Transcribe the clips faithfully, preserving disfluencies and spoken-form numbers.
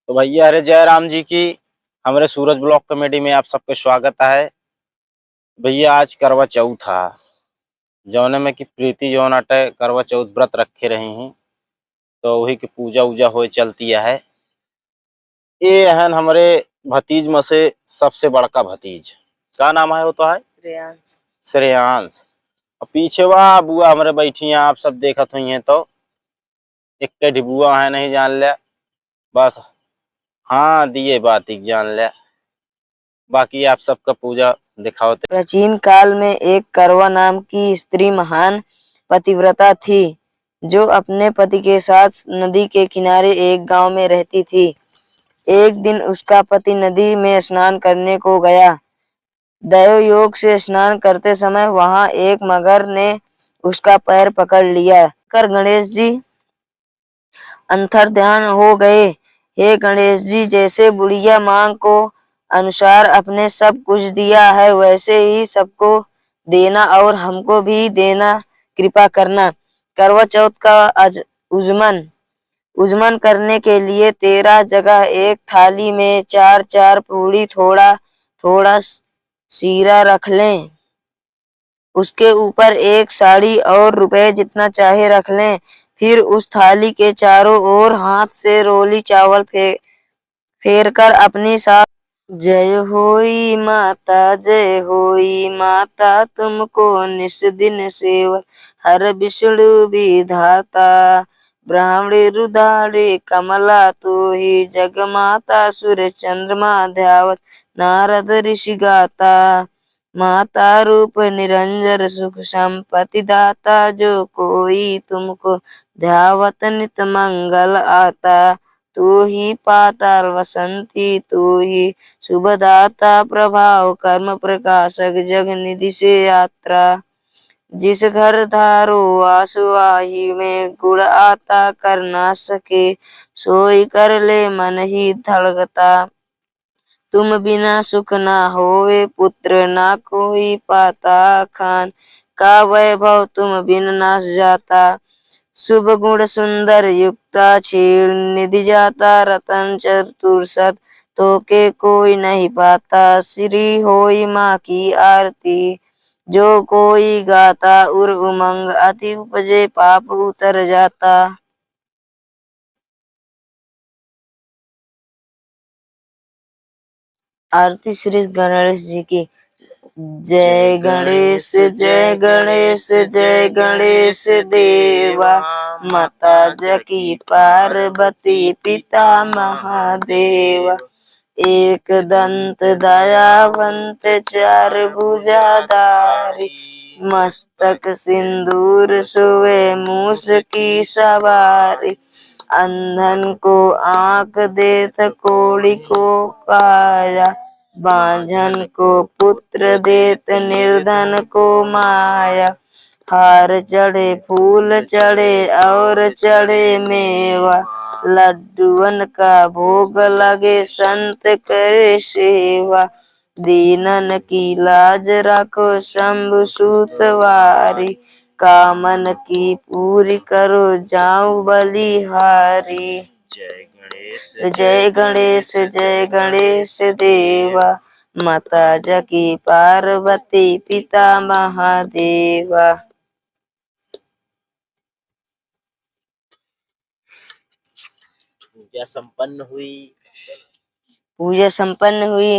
तो भैया, हरे जय राम जी की, हमरे सूरज ब्लॉग कॉमेडी में आप सबके स्वागत है। भैया, आज करवा चौथ है, जौने में कि प्रीति जौन अटे करवा चौथ व्रत रखे रही हैं, तो वही की पूजा उजा होए चलती है। ये हन हमरे भतीज में से सबसे बड़का भतीज। का नाम है वो तो है? श्रेयांश। श्रेयांश। और पीछे वा बुआ हमरे बैठी हैं, आप सब देखत हुई हैं तो एक के ढिबुआ है, नहीं जान ले, बस हाँ दिए बात एक जान ले। बाकी आप सबका पूजा दिखावते। प्राचीन काल में एक करवा नाम की स्त्री महान पतिव्रता थी, जो अपने पति के साथ नदी के किनारे एक गांव में रहती थी। एक दिन उसका पति नदी में स्नान करने को गया। दैव योग से स्नान करते समय वहां एक मगर ने उसका पैर पकड़ लिया। कर गणेश जी अंतर ध्यान हो गए। हे गणेश जी, जैसे बुढ़िया माँ को अनुसार अपने सब कुछ दिया है, वैसे ही सबको देना और हमको भी देना, कृपा करना। करवा चौथ का अज-, उजमन, उजमन करने के लिए तेरह जगह एक थाली में चार चार पूड़ी, थोड़ा थोड़ा स-, सीरा रख लें। उसके ऊपर एक साड़ी और रुपए जितना चाहे रख लें। फिर उस थाली के चारों ओर हाथ से रोली चावल फे-, फेर कर अपनी सास। जय होई माता, जय होई माता, तुमको निस दिन सेवा। हर विष्णु विधाता, ब्राह्मणी रुदाणी कमला, तू ही जगमाता, सूर्य चंद्रमा ध्यावत, नारद ऋषि गाता। माता रूप निरंजन सुख संपत्ति दाता, जो कोई तुमको ध्यावत नित मंगल आता। तू ही पाताल वसंती, तू ही शुभदाता, प्रभाव कर्म प्रकाशक, जग निधि से यात्रा। जिस घर धारो वास, वाही में गुण आता, कर ना सके सोई कर ले मन ही धड़कता। तुम बिना सुख ना होवे पुत्र ना कोई पाता, खान का वैभव तुम बिन नाश जाता। शुभ गुण सुंदर युक्ता, क्षीण निधि जाता, रतन चतुर्सत तो के कोई नहीं पाता। श्री होई माँ की आरती, जो कोई गाता उर उमंग, अति उपजे पाप उतर जाता। आरती श्री गणेश जी की। जय गणेश, जय गणेश, जय गणेश देवा। माता जकी पार्वती, पिता महादेवा। एक दंत दयावंत, चार भुजाधारी, मस्तक सिंदूर सोवे, मूस की सवारी। अंधन को आँख देत, कोढ़ी को काया, बाँझन को पुत्र देत, निर्धन को माया। हार चढ़े, फूल चढ़े और चढ़े मेवा, लड्डुअन का भोग लगे, संत करे सेवा। दीनन की लाज राखो, शंभु सूत वारी, कामन की पूरी करो, जाऊं बलिहारी। जय गणेश, जय गणेश, जय गणेश देवा, माता जकी पार्वती, पिता महादेवा। पूजा संपन्न हुई। पूजा संपन्न हुई।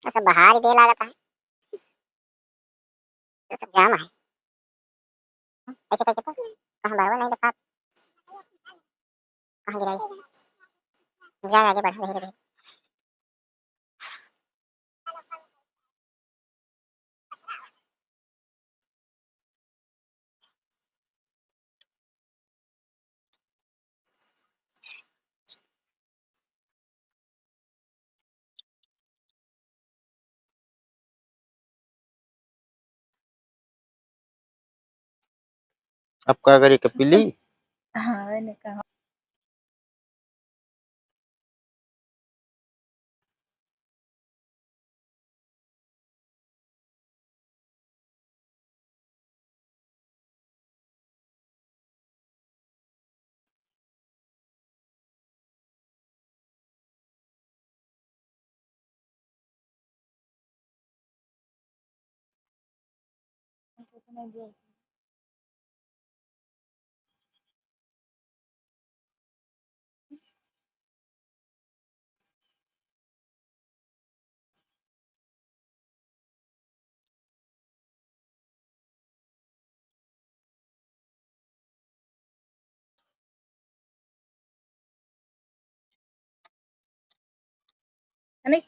तो सब बाहर ही दे लागत है, तो सब जाम है। ऐसे करके तो कहाँ बरवा नहीं दिखा, कहाँ गिराई? जा आगे बढ़ा धीरे धीरे। अब का करी, कपी ली? हाँ, मैंने कहा। अने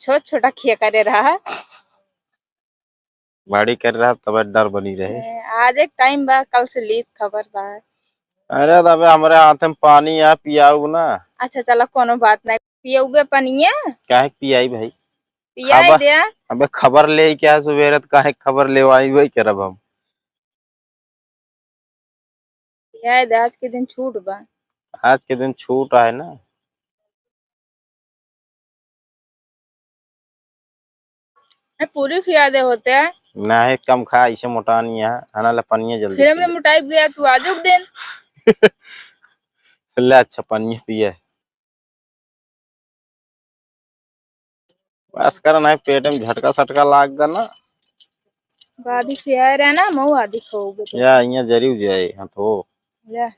छोट छोटा खिया करे रहा। बड़ी कर रहा तब डर बनी रहे। ए, आज एक टाइम बा, कल से लीत खबर बा। अरे तबे हमरे हाथ में पानी आ, पियाऊ ना। अच्छा चला, कोनो बात नहीं, पियउबे पनिया। काहे के पियाई भाई? पियाई खबर, दे। अबे खबर ले क्या सुबेरे त काहे खबर लेवाई वही करब हम। पियाई दे, आज के दिन छूट बा। आज के दिन छूट है ना। ए, पूरी खिया दे होते। ना है, कम खा, इसे मोटा नहीं है, आना ले पनिया जल्दी फिर पी हमने ले। मोटाई गया तू आजू के दिन। ले अच्छा पनिया पिए। बस कर ना, पेट में झटका सटका लाग गया ना। आधी खिया रहे ना, मऊ आधी खाओगे तो। या, इहाँ जरी हो जाए, हाँ तो। ले।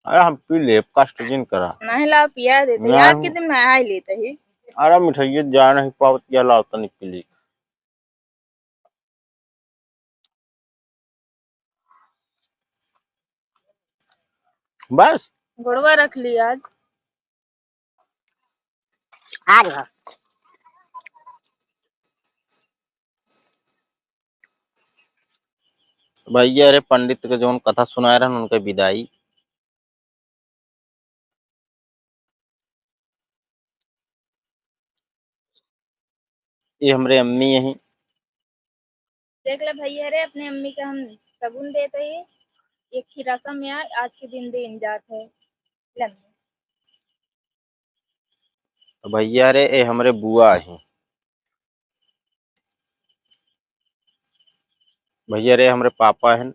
अरे हम पी लेब, कष्ट जिन करा। नहीं ला, पिया देते। नहीं। आज के दिन नहा ही लेते ही। अरे मिठाई जा नहीं पावत, या लाओ तनी पी ली। बस। गोड़वा रख ली आज। आज हो। भैया रे, पंडित के जौन कथा सुनाए रहन, उनके विदाई। ये हमरे अम्मी यही। देख ले भैया रे, अपने अम्मी के हम सगुन देत ही, एक ही रसम या आज के दिन दिन जात है। ले अम्मी। तो भैया रे, ए हमरे बुआ ही। भैया रे, हमरे पापा हैं,